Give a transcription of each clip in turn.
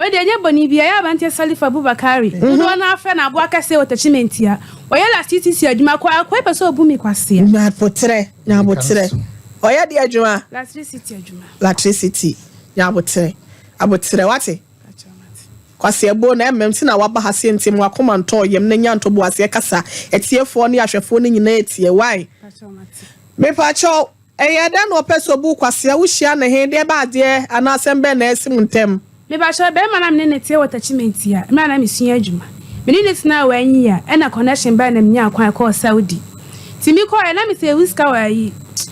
Wei deɛ ɛnyɛ bɔne biara, ɛyɛ aberanteɛ Salif Abubakari, dodoɔ no ara frɛ no aboa kɛseɛ wɔ Techimantia. Ɔyɛ lasitisi adwuma, kɔ akoa pɛ sɛ ɔbu me kwasea. Nya aboterɛ, nya aboterɛ. Ɔyɛ deɛ adwuma? Latricity adwuma. Latricity, nya aboterɛ, aboterɛ, wate? Kwaseɛbuo na ɛmmam nti na waba ha sei nti mo akoma ntɔɔ yam na nya ntoboaseɛ kasa, atiefoɔ ne ahwɛfoɔ no nyinaa tie, why? Mepakyɛw, Ɛyɛɛ dɛn na ɔpɛ sɛ obu wo kwasea? Wuhyia no he, deɛ bɛ adeɛ anaa asɛm bɛn na asi mo ntam? Mepakyɛw, barima no a me ne no tse wɔ Techimantia mmerɛ a na mesua adwuma. Me ne no tenaa one year ɛna connection bae na menyaa kwan kɔɔ Saudi. Nti me kɔɔɛ na me save sika wɔ ayi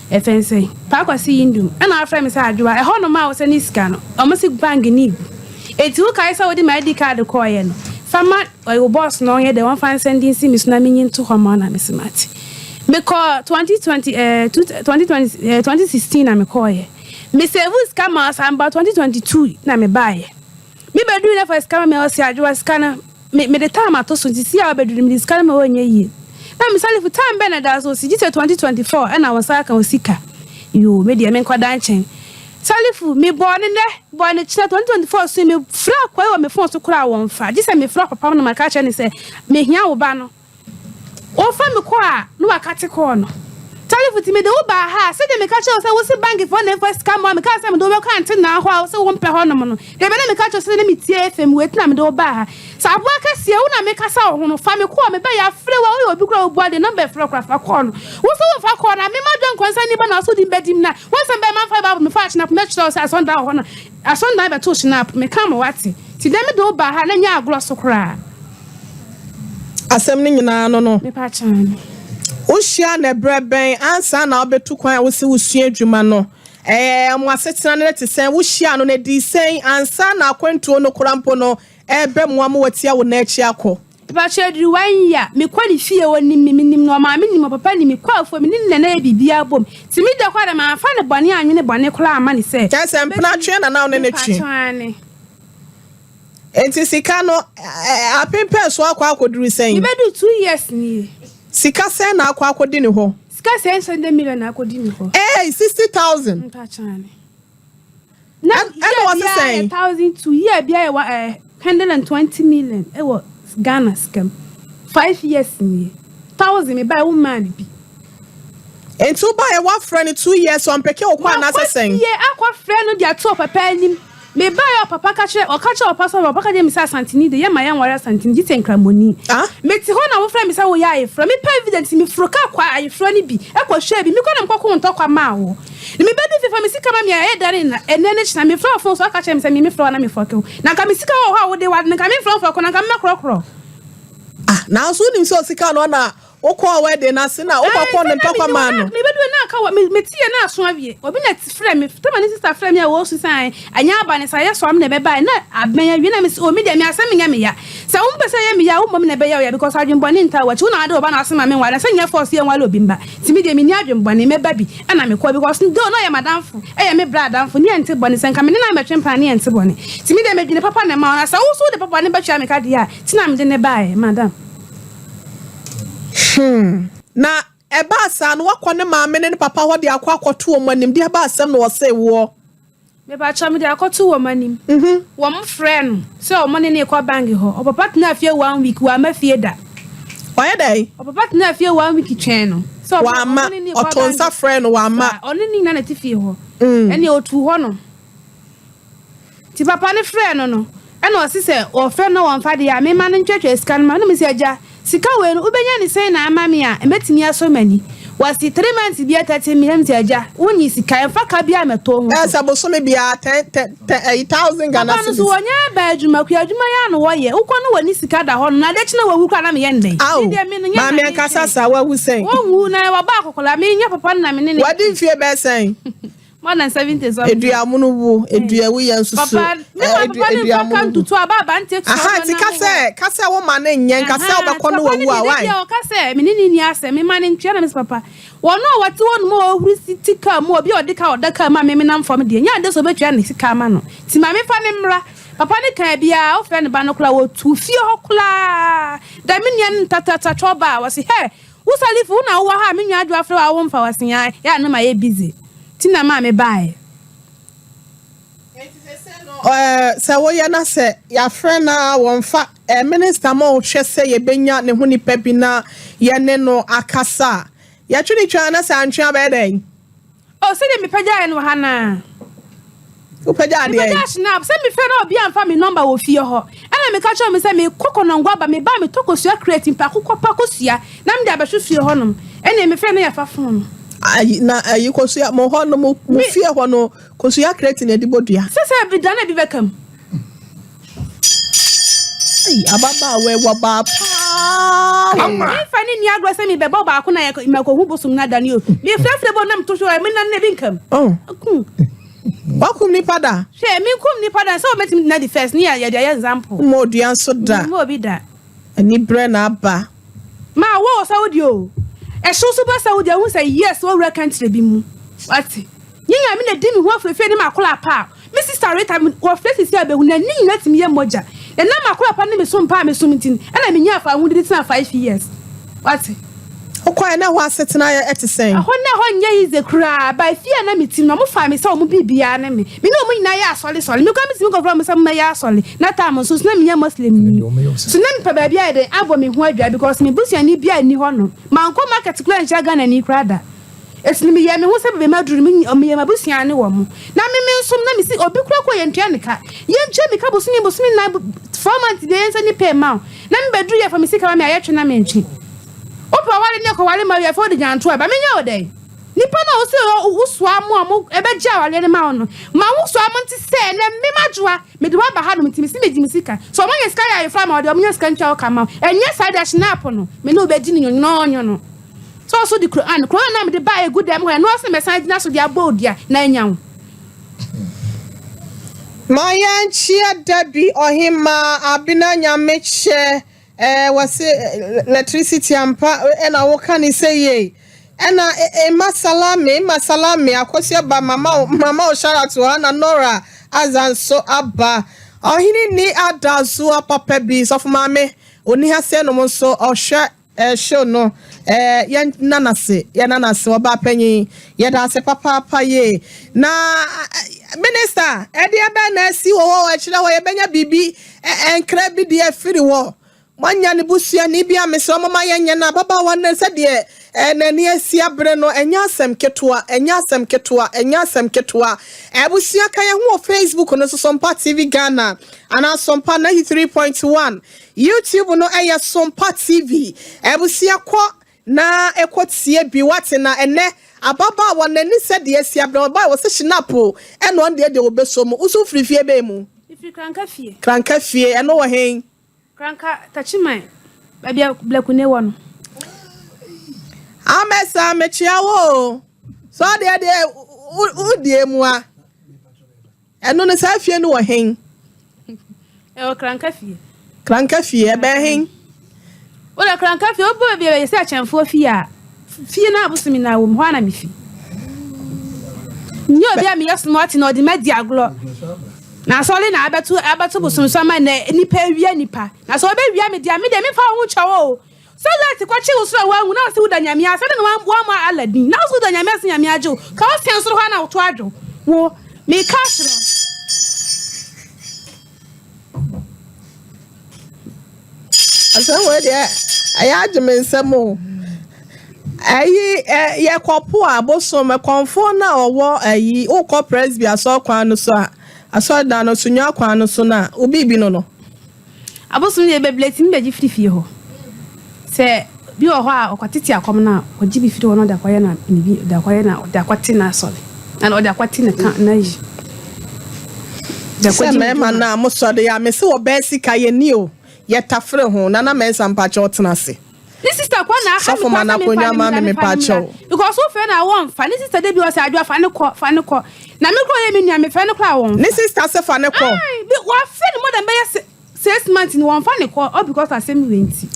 yɛfrɛ no sɛn Paa Kwasi Yindum ɛna wafrɛ me sɛ Adwoa ɛhɔ nom a wo sɛne sika no ɔmo se bank no egu enti wo kae sɛ wode me ID card kɔɔyɛ no fa ma wo boss no ɔnyɛ dɛn ɔmfa nsɛnde nsi me so na menyi nto hɔ ma wo na mese mate. Mekɔɔ 2020 eh, 2020 eh, 2016 na mekɔɔyɛ. Me save sika maa saa meba 2022 na mebaeɛ. Me bɛduru na fa sika ma me ɔse adwoa sika no me mede time ato so nti si a wabɛduru no mede sika no ma wɔnyɛ yie. Na me salifo time bɛn na ɛda so ɔse gye sɛ 2024 ɛna wo nsa aka wo sika. Yoo me deɛ menkɔda nkyɛn. Salifu me bɔɔ ne nɛ bɔɔ ne kyena 2024 so me frɛ akoa yi wɔ me phone so koraa wɔmfa gye sɛ me frɛ ɔpapa no maka akyerɛ no sɛ mehia wo ba no. Wɔfa me kɔ a, na wɔakate kɔɔ no. Tarifo nti mede wo baa ha a, sɛdeɛ meka kyerɛɛ wo sɛ wose bankfoɔ na ɛmfa sika mmoa me, mekaa sɛ mede wo bɛkɔ antenaa hɔ a wose wompɛ hɔnom no, dabi na meka kyerɛ wo sɛ na metie FM wei nti na mede wo baa ha. Sɛ aboa kɛseɛ, wo na mekasa wo ho no, fa me kɔɔ, mebɛyɛ afrɛ wo a, woyɛ obi koraa a wobu adeɛ, number frɛ wo koraa fa kɔɔ no. Wose womfa kɔɔ no a, me madwa nkɔnsa nni ba na wose wode me bɛdi me na wonsɛ mebɛyɛ mamfa Bible mefaa kyenap mɛkyerɛ wo sɛ asɔndan wɔ hɔ na asɔndan bɛtoo kyenap, meka ma woate. Nti dɛn mede wo baa ha na nyɛ agorɔ so koraa. Asɛm no nyinaa no no. Mepa kyɛw no. Wohyia no ɛberɛ bɛn ansa na wobɛtu kwan a wose wosua adwuma no? Ɛɛ mo asetena no te sɛn? Wohyiaa no no ɛdii sɛn ansa na akwantuo no koraa mpo no ɛreba mu ama watia wo nan akyi akɔ? Mepa kyɛw ɛduru one year mekɔ ne fie ɔnim me menim no ɔmaame nim ɔpapa nim mekɔ afuo me ne ne nana yɛ biribiara bom nti me deɛ koraa deɛ mamfa no bɔne anwene bɔne koraa amma no sɛ Kyerɛ sɛ mpena tweɛ na na wo ne no Mepa twe? kyɛw aane. Enti sika no apempɛn so akɔ akɔduru sɛn? Mebɛduru 2 years nie. Sika sɛn na akɔ akɔdi ne hɔ? Sika 600 million na akɔdi ne hɔ. Hey, 60,000. Mpakyane. Na Ɛna wɔse sɛn? 1,002 year bia yɛ 120 million ɛwɔ Ghana sika mu. 5 years nie. Thousand me ba wo maa ne bi. Enti wobaeɛ woafrɛ no 2 years ɔmpɛkɛ wo kɔ anaasɛ sɛn? Wakɔ fie akɔfrɛ no de ato ɔpapa anim. Me ba yɛ ɔpapa ka kyerɛ ɔka kyerɛ ɔpapa sɛ ɔpapa ka kyerɛ me sɛ Asanteni de yɛ ma yɛnware Asanteni gye sɛ Nkramoni. Ah? Mete hɔ na wofrɛ me sɛ woyɛ ayeforɔ. Mepɛ evidence meforo kaa kɔ ayeforɔ no bi ɛkɔhwɛɛ bi. Mekɔ na mekɔko ntɔkwa maa wo. Na mebɛdu fie fa me sika ma me a ɛyɛ dare na ɛnɛ ne kyena mefrɛ wo phone so aka kyerɛ me sɛ me mefrɛ wo na mefɔke wo. Na nka me sika wɔ hɔ a wode wade no nka memfrɛ wo mfɔke wo na nka mɛkorɔkorɔ. Ah, nanso wonim sɛ osika no ɔna wokɔɔ wedding no ase na wokɔkɔɔ ne ntɔkwa maa no. Mebɛdu na aka wɔ mete yɛ na aso awie. Obi na frɛ me tama ne sister frɛ me a wɔsu sɛ ɛnyɛ aba ne sa yɛ so am na ɛbɛbae na abɛn awie na mese o me deɛ me asɛm nyɛ me ya. Sɛ wo mpɛ sɛ ɛyɛ me ya wo mmom na ɛbɛyɛ wo ya because adwenbɔne ntaa w'akyi wo na wode wo ba na ase ma me nware na sɛ nyɛ force yɛ nware obi mba. Nti me deɛ menni adwenbɔne mɛba bi ɛna mekɔ because though na ɔyɛ m'adamfo ɛyɛ me bra adamfo ne yɛnte bɔne sɛ nka me ne no amɛtwe mpena ne yɛnte bɔne. Nti me deɛ medwene papa na ɛma wo na sɛ wo so wode papa ne bɛtwea me ka deɛ a nti na mede ne baeɛ madam. Na ɛbaa saa no wakɔ ne maame ne ne papa hɔ de akɔ akɔto wɔn anim de aba asɛm na wɔsee woɔ. Mepakyɛw mede akɔto wɔn anim. Wɔn frɛ no sɛ wɔn ne ne kɔ bank hɔ. Ɔpapa tena fie one week wamma fie da. Ɔyɛ dɛn? Ɔpapa tena fie one week twɛn no. Sɛ Wamma. ɔmo ne ne kɔ Ɔto bank. nsa frɛ no wamma. Saa, ɔne ne nyinaa na ɛte fie hɔ. Ɛnna otu hɔ no. Nti papa no frɛ no, ɛna ɔse sɛ ɔfrɛ no na wɔmfa deɛ a mema no ntwatwa sika no ma no. Mese agya, sika wei no wobɛnya ne sɛn na ama me a ɛmɛtumi asɔ m'ani. Wɔse 3 months bia 30 million. Mese agya, wonyi sika ɛmfa ka bia mɛtɔ ho Ɛɛ so. sɛ bosome biara ten ten ten ɛyi thousand Ghana Papa no so cedis. wɔnyɛ aba adwuma kua adwuma yɛ ano wɔyɛ wokɔ no wɔni sika da hɔ no na ade kyena wawu koraa na meyɛ ndɛn. Aw, Me deɛ me no nyɛ maame na ankasa metwɛn. saa wawu sɛn? Wɔnwu na wɔba akɔkɔla menyɛ papa no na me ne ne. Wadi mfie bɛɛ sɛn? More than 70 something. Eduamono wu, edua wu yɛ nso so. Papa, me ma papa ne nfa ka ntutu aba abante to. Aha, nti kasɛ kasɛ wo ma ne nyɛ nka sɛ wobɛkɔ no wawu a why? Papa ne ɔka sɛ me ne ne ni asɛm, me ma ne ntua na me sɛ papa. Wɔn a wɔte hɔ nom a wɔhuru si ti kaa mu, obi a ɔde kaa ɔda kaa mu a me menam fam deɛ, nyɛ ade sɛ ɔbɛtua ne sika ama no. Nti ma me fa ne mmra. Papa ne kaa biara, wofrɛ ne ba no koraa, wɔtu fie hɔ koraa. Da me nua no ntatatwa ɔba a, wɔse hɛ, wo Salifu, wo na wowɔ ha a me nua adwo afrɛ wo a womfa wɔse yɛ a na mayɛ busy. Nti na maa me baeɛ. Enti sese no. Ɛɛ sɛ woyɛ na sɛ yɛafrɛ no a wɔmfa. Ɛɛ minister ma ɔhwɛ sɛ yɛbɛnya ne ho nipa bi na yɛne no akasa a, yɛtwe ne twa na sɛ antwe a bɛyɛ dɛn? Oh, sɛdeɛ mepagyaeɛ no wɔ ha no a. Wopagya adeɛ? Mepagya Schnapp. Sɛ mefrɛ na obi amfa me nɔmba wɔ fie hɔ. Ɛna meka kyerɛ wɔn sɛ mekɔ Kɔnɔngo aba, meba a metɔ kosua crate mpo, akokɔ pa kosua, na mede abɛhwe fie hɔnom. Ɛnneɛ mefrɛ na yɛfa phone no. Ayi, na ayi kosua, mo hɔ no, mo, mo fie hɔ no, kosua crate na yɛde bɔ dua. Sɛ sɛ bi da na bi bɛka mu. Ei, ababaawa yi wɔ baa paa o. Memfa ne nni agorɔ sɛ mebɛbɔ baako na makɔhu bosom no adane o. Mefrɛfrɛ bɔ na meto hwɛ o, mena no na ebi nka mu. Oh. Akum. Wakum nipa da? Hwɛ, menkum nipa da, sɛ wɔbɛtumi de no adi first ne yɛde ayɛ example. Woma odua nso da. Memma obi da. Anibrɛ na aba. Ma wo wɔ Saudi o. Ɛhyew so ba Saudi a wohu sɛ yes wawura country bi mu. Wate. Nye Nyame na di me ho afirafira ne m'akora pa a. Me sister Rita wɔfrɛ sisi a bɛhu n'ani nyina tumi yɛ mogya. Na nam m'akora pa ne me som pa a mesom nti no ɛna menyaa fawohodie de tenaa 5 years. Wate. Wokɔɛ na ɛhɔ asetena te sɛn? Ɛhɔ na ɛhɔ nyɛ easy koraa. By fie a na me tim no ɔmo faa me sɛ ɔmo biribiara ne me. Me ne ɔmo nyinaa yɛ asɔre sɔre. Me koraa metumi kɔfrɛ ɔmo sɛ mommɛyɛ asɔre. Na time nso so na menyɛ Muslim ni. So na mepɛ baabi ayɛ dɛn abɔ me ho adwaa because me busuani biara nni hɔ nom. Mankɔ market koraa nhyia Ghanani koraa da. Eti no meyɛɛ me ho sɛ baabi maduru no meyɛ m'abusua ne wɔn. Na me me nso na mesi obi koraa kɔ yɛntua ne ka. Yɛntua me ka bosome bosome nnan 4 months deɛ yɛnsa ni pay ma wo. Na me bɛduru yɛ fa me sika ma me a yɛtwe na mentwe. Wopɛ ɔware ne ɛkɔware ma wie afei wode gyanto ɛba menyɛ wo dɛn? Nipa no a wosɛ wosoa mo a mo ɛbɛgye awareɛ no ma wo no ma wo soa mo nte sɛ ɛnɛ me madwoa mede wo aba hanom nti mesi megye me sika. Sɛ ɔmo anya sika yɛ ayefra ma wo deɛ ɔmo nya sika ntua wo ka ma wo. Ɛnyɛ saa deɛ Schnapp no me ne wo bɛdi no nwonwononwono. Sɛ ɔso de Quran Quran na mede baa egu dɛm hɔ ɛno ɔsɛ mɛsan gyina so de abɔ odua na anya wo. Ma yɛnkyea Debbie Ɔhemaa Abena Nyamekyɛ eh, wɔse electricity ampa ɛna woka ne sɛ yie ɛna Emma Salami Emma Salami Akosua ba mama wo mama wo shout out wɔ ha na Nora Aza nso aba ɔhene ni adazoa papa bi sɔfo maame oni ha sɛ nom nso ɔhwɛ show no yɛn nanase yɛn nanase ɔbaa panyin yɛda ase papaapa yie na minister ɛdeɛ bɛn na asi wɔ hɔ akyerɛ hɔ yɛbɛnya biribi nkra bi deɛ afiri hɔ moanya ne busuani bi a mesrɛ moma yɛnyɛ no ababaawa no sɛdeɛ n'ani asi abere no ɛnyɛ asɛm ketewa ɛnyɛ asɛm ketewa ɛnyɛ asɛm ketewa. Abusua, ka yɛn ho wɔ Facebook no so, Sompa TV Ghana anaa Sompa 93.1. YouTube no ɛyɛ Sompa TV. Abusua, kɔ na ɛkɔ tie bi wate. Na ɛnɛ ababaawa n'ani sɛdeɛ asi abere ɔbaa wɔ sɛ Schnapp ɛna ɔno deɛ wɔbɛso mu woso firi fie bɛn mu? Mefiri Kranka fie. Kranka fie ɛno wɔ hen? Kranka Takyiman, baabi a Blakune wɔ no. Amɛsa mekyia wo o sɛ ɔdeɛ deɛ wodie mu a ɛno no saa fie no wɔ hen? Ɛwɔ Kranka fie. Kranka fie ɛbɛn hen? Wode Kranka fie wobɔ baabi a bɛyɛ sɛ akyɛnfoɔ fie a fie no abosomi na wɔ mu hɔ a na mefi. Nyɛ obi a meyɛ smart na ɔde madi agorɔ. Na asɔre na abɛto abɛto bosomso ama na nipa awia nipa. Na sɛ ɔbɛwia me deɛ a me deɛ memfa wo ho kyɛ wo o. Sɛ light kɔkye wo soro a woanwu na wo sɛ woda Nyame ase na woammɔ Allah din. Na wo sɛ woda Nyame ase Nyame agye wo. Ka wo sɛn soro hɔ a na woto adwo wo. Meka akyerɛ wo. Asɛm wei deɛ ɛyɛ agye me nsɛm o. Ɛyi ɛ yɛkɔpo a bosom ɛkɔnfoɔ no a ɔwɔ ɛyi wokɔ Presby asɔre kwan no so a asɔredan no so nwa kwan no so no a obi bi no. Abosom deɛ bebree tumi bɛgye firi fie hɔ. Sɛ bi wɔ hɔ a ɔkɔtete akɔm no a ɔgye bi firi hɔ na ɔde akɔyɛ na ne bi ɔde akɔyɛ na ɔde akɔte n'asɔre na ɔde akɔte ne ka n'ayi. Sɛ mmarima no a mosɔre a mese wɔbɛɛ sika yɛni o yɛtafere ho Nana Mɛnsa mpakyɛ ɔtena ase. Ne sister kɔ na aha mi kɔ sɛ mefa ne mmra mefa ne mmra because wofɛ na wɔmfa ne sister de bi wɔ sɛ adwo fa ne kɔ fa ne kɔ na me kɔ yɛ me nua mefɛ no koraa wɔmfa. Ne sister sɛ fa ne kɔ. Ai bi wɔafɛ ne more than bɛyɛ 6 months ni wɔmfa ne kɔ all because asɛm wei nti.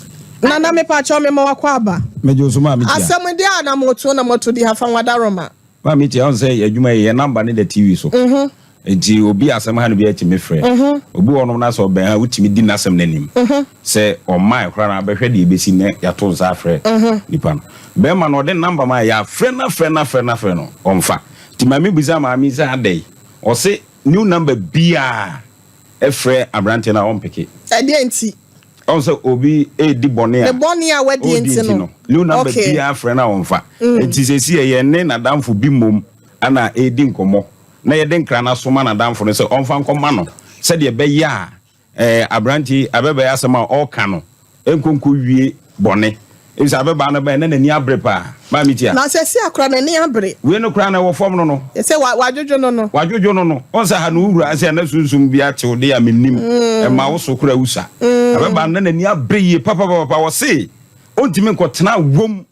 Nana mepakyɛ mema wakɔ aba. Megye wo so maa metia. Asɛm de a na moto na moto di ha fa nwadaroma. Maa metia ɔn sɛ adwuma yi yɛ number ne da TV so. Nti obi asɛm ha no bi atumi frɛ. Obi wɔ nom na sɛ ɔbɛn ha wotumi di n'asɛm n'anim. Sɛ ɔmma ɛkora na abɛhwɛ deɛ ebesi ne yɛato nsa afrɛ nipa no. Bɛrima no ɔde number ma yɛafrɛ no afrɛ no afrɛ no afrɛ no ɔmfa. Nti maame bisa maame sɛ adɛn? Ɔse new number biaa. Frɛ aberanteɛ no a ɔmpeke. Ɛdeɛn nti? Ɔhu sɛ obi redi bɔne a. Ne bɔne a wadie nti no. New number biara frɛ no a ɔmfa. Nti seesei yɛne n'adamfo bi mmom na ɛredi nkɔmmɔ na yɛde nkra no asoma n'adamfo no sɛ ɔmfa nkɔma no sɛdeɛ ɛbɛyɛ a Ɛɛ, aberante yi, abɛbaa yi asɛm a ɔreka no nkɔ nkɔwie bɔne. Efisɛ abɛbaa no bae na n'ani abere paa. Maame tia. Na seesei akora n'ani abere. Wei no koraa no, ɛwɔ fam no no. Seesei wa, wadwodwo no no. Wadwodwo no no. Wohu sɛ ha no wo wura ase a na sunsum bi akye wo de a mennim. Ɛma wo so koraa wusa. Abɛbaa no na n'ani abere yie papapapa. Ɔse ɔntumi nkɔtena wom.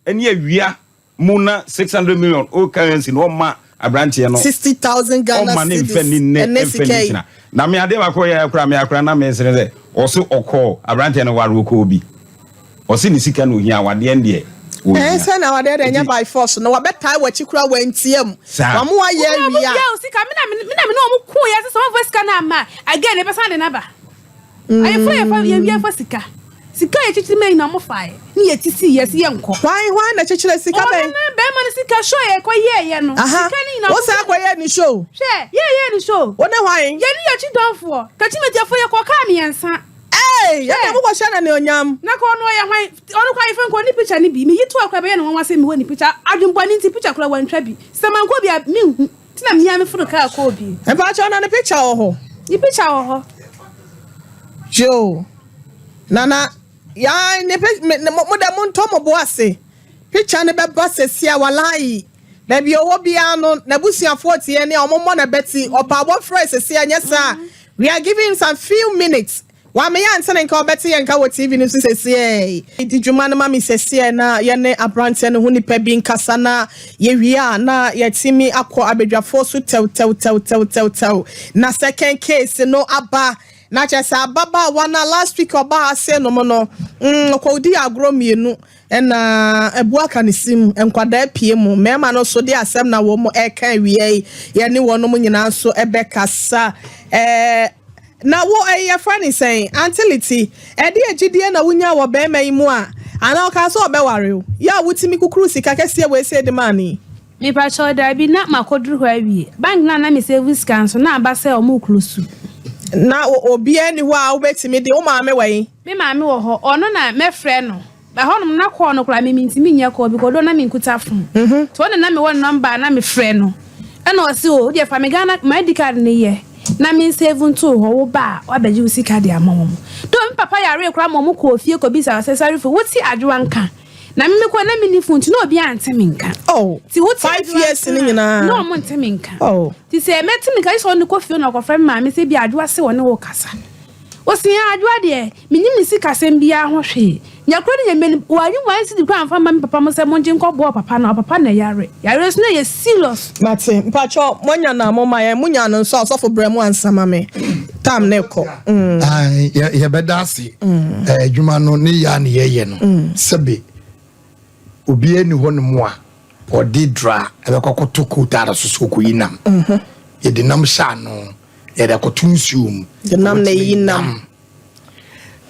Ɛne awia mu na 600 million old currency na ɔma abranteɛ no. 60,000 Ghana ɔma ne cedis mfa ni nnɛ ɛnɛ mfa sika ni yi. kyena. Na me adeɛ baako ɔyɛ koraa me akora na me sere sɛ ɔse ɔkɔɔ abranteɛ no ware ɔkɔɔ bi ɔse ne sika na ohia awadeɛ ndeɛ Ɛɛ ohia. sɛ na awadeɛ deɛ ɛnyɛ Nti by force no wabɛtae w'akyi koraa wantia mu saa. wama wayɛ Wɔn a awie a. wɔbia wo sika me na me na me ne wɔn ko yɛ sɛ sɛ wɔn fa sika no ama a again yɛbɛsan de no aba. Ayeforo yɛ fa yɛ wia fa sika. Sika yɛ kyekyere ma nyina ɔmo faeɛ ne yɛ ti sii yɛ se yɛ nkɔ. Hwan hwan na kyekyere sika Ɔno bɛn? ne bɛɛma no sika show yɛ kɔ yɛɛ yɛ no. Aha Sika ne nyina wo ɔmo san kɔ yɛɛ ne show? Hwɛ yɛ yɛɛ ne show. Wo ne hwan? Yɛ ne yɛ kyi dɔnfoɔ. Takyimetiafoɔ yɛ kɔ kaa miɛnsa. Eii Hwɛ. ɛnna mo kɔ hyɛ no anuonyam. Na ka ɔno ɔyɛ hwan? Ɔno koraa yɛfrɛ no ka ɔnni picture no bi. Meyi to hɔ koraa ɛbɛyɛ no nwanwa sɛ mewɔ ne picture. Adwenbɔne nti picture koraa wantwa bi. Sɛ mankɔ bi a menhu. Nti na mea me foro kaa kɔɔ bi. Mpakyɛw na ne picture wɔ hɔ? Ne picture wɔ hɔ. Yoo Nana yaa ne pic me ne mo dɛ mo ntɔ mo bo ase picture no bɛba sesia walayi baabi ɔwɔ biara no n'abusuafoɔ tie ne a ɔmo mmɔ na bɛti ɔpa abɔfra sesia nyɛ saa we are giving him some few minutes Wame ante ne nka ɔbɛte yɛn nka wɔ TV no so sesiei. Di dwuma no ma me sesiei na yɛne abranteɛ no ho nipa bi nkasa na yɛwie a na yɛatumi akɔ abadwafoɔ so tɛwtɛwtɛwtɛwtɛw na second case no aba na kyerɛ sɛ ababaawa no a last week ɔbaa ha sei nom no mm ɔkɔdii agorɔ mmienu ɛna abu aka ne sim nkwadaa pie mu mmarima no nso de asɛm na wɔn ɛka awia yi yɛne wɔnom nyinaa nso ɛbɛkasa ɛɛ Na wo ɛyi yɛfrɛ no sɛn? Aunty Liti, ɛdeɛ gyidie na wonyaa wɔ bɛɛma yi mu a anaa ɔkaa sɛ ɔbɛware wo? Yɛ a wotumi kukuruu sika kɛseɛ wei sei de maa no yi? Mepakyɛw daabi, na makɔduru hɔ awie. Bank no a na me save sika nso, na aba sɛ ɔmo close. Na obiara nni hɔ a wobɛtumi de, wo maame wɔ he? Me maame wɔ hɔ, ɔno na mɛfrɛ no. Ɛhɔnom no na call no koraa me mentumi nyɛ call because though na menkuta phone. Nti ɔno na na mewɔ ne number a na mefrɛ no. Ɛna ɔse oh wodeɛ fa me Ghana my ID card no yɛ na me nsave nto wo hɔ wo ba a wabɛgye wo sika de ama wɔn. Though me papa yaree koraa ma wɔn kɔɔ fie kɔbisaa ɔsɛ Sarifo wote Adwoa nka? Na me mekɔɔ na menni phone nti na obiara nte me nka. Oh, Nti wote five Adwoa years nka no a nyinaa. na wɔn nte me nka. Oh. Nti sɛ mɛte me nka gye sɛ ɔno kɔ fie na ɔkɔfrɛ me maame sɛ ebia Adwoa se ɔne wo kasa. Ose aa Adwoa deɛ mennim ne sikasɛm biaa ho hwee. Nyakuro ne Nyame no wanyi one cedi koraa amfa amma me papa mo sɛ mongye nkɔ boa ɔpapa no, ɔpapa na ɛyare. Yareɛ nso na ɛyɛ serious. Mate. Mpakyɛw moanya no a momma yɛn. Monya no nso a ɔsɔfo brɛ mu ansa ma me. Time no rekɔ. Ae, yɛ yɛbɛda ase. Adwuma no ne yɛ a ne yɛyɛ no, sɛbe obiara nni hɔ nom a ɔde dra ɛbɛkɔ akɔto kootaara so sɛ ɔkɔyi nam. Yɛde nam hyɛ ano, yɛde akɔto nsuo mu. De nam na ɛyi nam.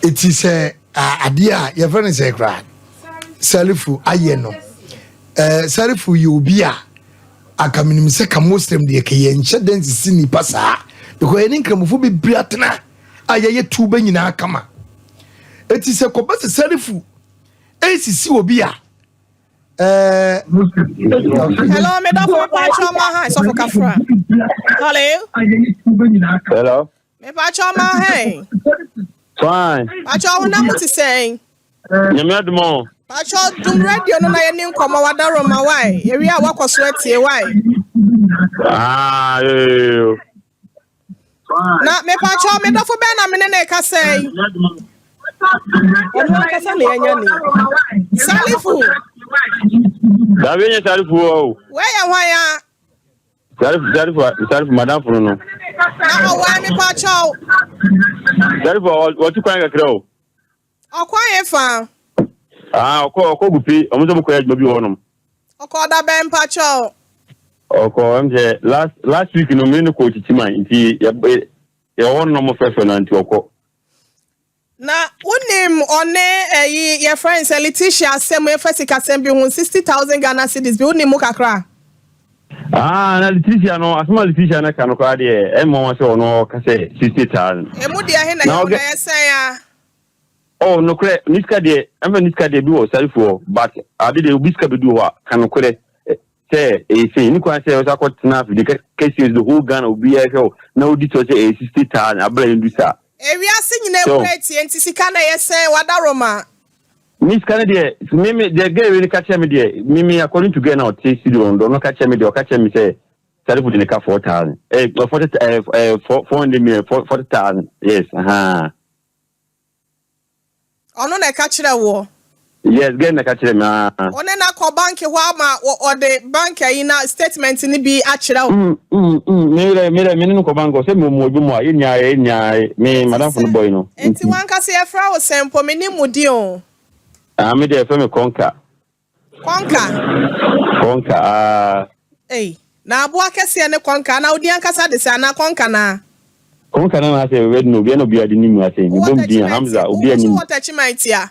Eti sɛ adeɛ a yɛfrɛ no sɛ koraa Salifu ayɛ no, Salifu yɛ obi a anka menim sɛ ka Muslim deɛ ka yɛnhyɛ dɛ nsisi nipa saa because yɛne nkramofo bebree atena a yɛyɛ tuba nyinaa kama. Eti sɛ kɔba sɛ Salifu ɛresisi obi a ɛɛ. Hello, me dɔfo mepakyɛ ɔma ha sɔfo kafra. Hello. Hello. Mepakyɛ ɔma ha. Fine. Pakyɛ ɔhonam te sɛn? Nyame adom o. Pakyɛ dum radio no na yɛne nkɔmmɔ wadaroma wae. Yɛwie a wakɔ so atie wae. Ah, yo. Na mepakyɛw me dɔfo bɛn na me ne no rekasa yi? Ɔno ankasa na yɛanya ne. Salifu. Dabi enye Salifu o. Wei yɛ hwan a? Salifu Salifu Salifu madamfo no no. Na ɔwɔ mepakyɛw. Salifu ɔtu kwan kakra o. Ɔkɔ hefa? Ah, ɔkɔ ɔkɔ Gupe, ɔmo sɛ ɔmo kɔyɛ adwuma bi wɔ hɔnom. Ɔkɔ da bɛn mpakyɛw? Ɔkɔ ɛm sɛ last last week no me ne kɔ Kyikyiman nti yɛ yɛwɔ hɔ no na ɔmo frɛfrɛ no nti ɔkɔ. Na wonim ɔne ɛyi yɛfrɛ no sɛ Letitia asɛm ɛfa sikasɛm bi ho 60,000 Ghana cedis bi wonim mu kakra? Ah, na Leticia no, asɛm a Leticia no ka no koraa deɛ, ɛmma wɔn sɛ ɔno ɔka sɛ 60,000. Emu deɛ he na Na yɛwo ɔgɛ na yɛ sɛn a? Oh, nokorɛ, ne sika deɛ, ɛmfa ne sika deɛ bi wɔ Sarifoɔ, but ade deɛ obi sika bɛdu hɔ a, ka nokorɛ sɛ ɛyɛ sei. Ne kwan sɛ ɔsɛ akɔtena afidie kɛseɛ the whole Ghana obiara hwɛ wo na wodi kyerɛ sɛ ɛyɛ 60,000 abere a ɛndu saa. Ewiase nyinaa So, kura etie nti sika na ɛyɛ sɛn wadaroma. Me sika no deɛ, me me deɛ girl wei no ka kyerɛ me deɛ, me me according to girl na ɔte studio no, ɔno ka kyerɛ me deɛ, ɔka kyerɛ me sɛ Salifu de ne ka 4,000, 40, 400 million, 40,000, yes, ahaa. Ɔno na ɛka kyerɛ woɔ. Yes, girl na ɛka kyerɛ me aa. Wo ne no akɔ bank hɔ ama ɔde bank ayi na statement no bi akyerɛ wo. Me dɛ, me dɛ, me ne no kɔ bank hɔ, sɛ me wɔ adwuma mu a, yɛ nyinaa, yɛ nyinaa, me Nti madamfo no sɛ, boy no, nti nti. wankasa yɛfrɛ wo sɛn mpo, mennim wo din o. Ah, me deɛ yɛfrɛ me Kɔnka. Kɔnka? Kɔnka, ah. Ei, na aboa kɛseɛ ne kɔnka, anaa wo din ankasa de sɛn, anaa kɔnka naa? Kɔnka na n'asɛ red no, obiara na obiara de nim ase, Wowɔ mebɔ me din a, Techiman Hamza, ti, wo obiara nso nim. wɔ Techiman tia?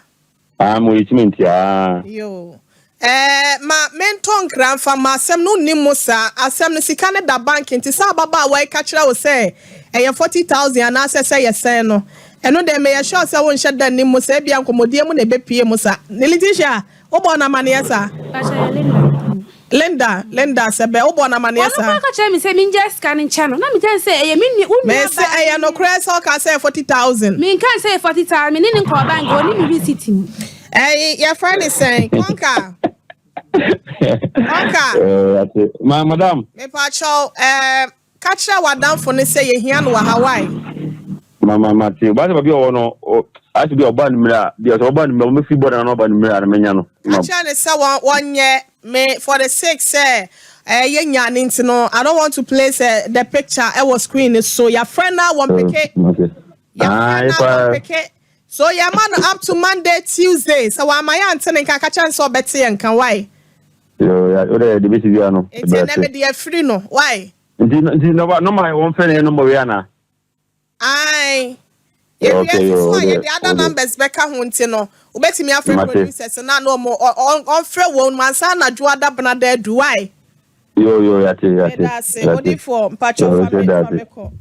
Ah, mewɔ Techiman tia, ah. Yoo. Ɛɛ, ma mentɔ nkra mfa mma asɛm no, wonnim mu saa. Asɛm no, sika no da bank nti sɛ ababaawa yi ka kyerɛ wo sɛ ɛyɛ 40,000 anaasɛ sɛ ɛyɛ sɛn no, ɛno deɛ meyɛ sure sɛ wonhyɛ da nnim mu saa, ebia nkɔmmɔdie mu na ɛbɛpue mu saa. Letitia, wobɔɔ no amaneɛ saa? Pakyɛ yɛ Linda. Linda, Linda, sɛ bɛ, wobɔɔ no amaneɛ Ɔno saa? koraa ka kyerɛɛ me sɛ mengyae sika no nkyɛ no, na megyae no sɛ ɛyɛ me nua, wo nua Mese baa ɛyɛ ne. nokorɛ sɛ ɔkaa sɛ ɛyɛ 40,000? Menkaa sɛ ɛyɛ 40,000, me ne no nkɔɔ bank, ɔnni me receipt mu. Ɛyi, yɛfrɛ no sɛn? Kɔnka, Kɔnka. Eh, ate. Ma, madam. Mepakyɛw, ɛɛ, ka kyerɛ w'adamfo no sɛ yehia no wɔ ha, wai? Ma, ma, mate. Ɔbaa sɛ baabi a ɔwɔ no, ɔ, ayɛ sɛ bi a ɔba anwummere a, bi a sɛ ɔba anwummere a, ɔbɛfiri bɔda na ɔba anwummere a na manya no. Ka Ma. kyerɛ no sɛ wɔn, wɔnyɛ me for the sake sɛ ɛɛ yɛnya no nti no, I don't want to place eh, the picture ɛwɔ screen no so. Yɛafrɛ no a wɔmpeke. Mate. Yɛfrɛ Ah, no a paa. wɔmpeke. So yɛma no up to Monday, Tuesday. Sɛ wamma yɛante ne nka a, ka kyerɛ no sɛ ɔbɛte yɛn nka, wai? Yo, ya, wo dɛ, de bɛsi biara no, Nti ɛnɛ ɛbɛte. mede afiri no, wai? Nti, nti, nɔma, nɔma wɔmfrɛ no yɛ nɔma wei anaa? Ae. Yɛwie Okay, nso yo, so a wo deɛ, yɛde other wo deɛ. numbers bɛka ho nti no, wobɛtumi afrɛ Mate. producers no a na wɔn ɔ ɔ ɔmfrɛ wɔn mu ansa na Dwoada Benada adu, wai? Yo, yo, yate, yate, Meda ase. yate. Odiyifoɔ, mpakyɛw Yo, fa me, da fa me ase. kɔ.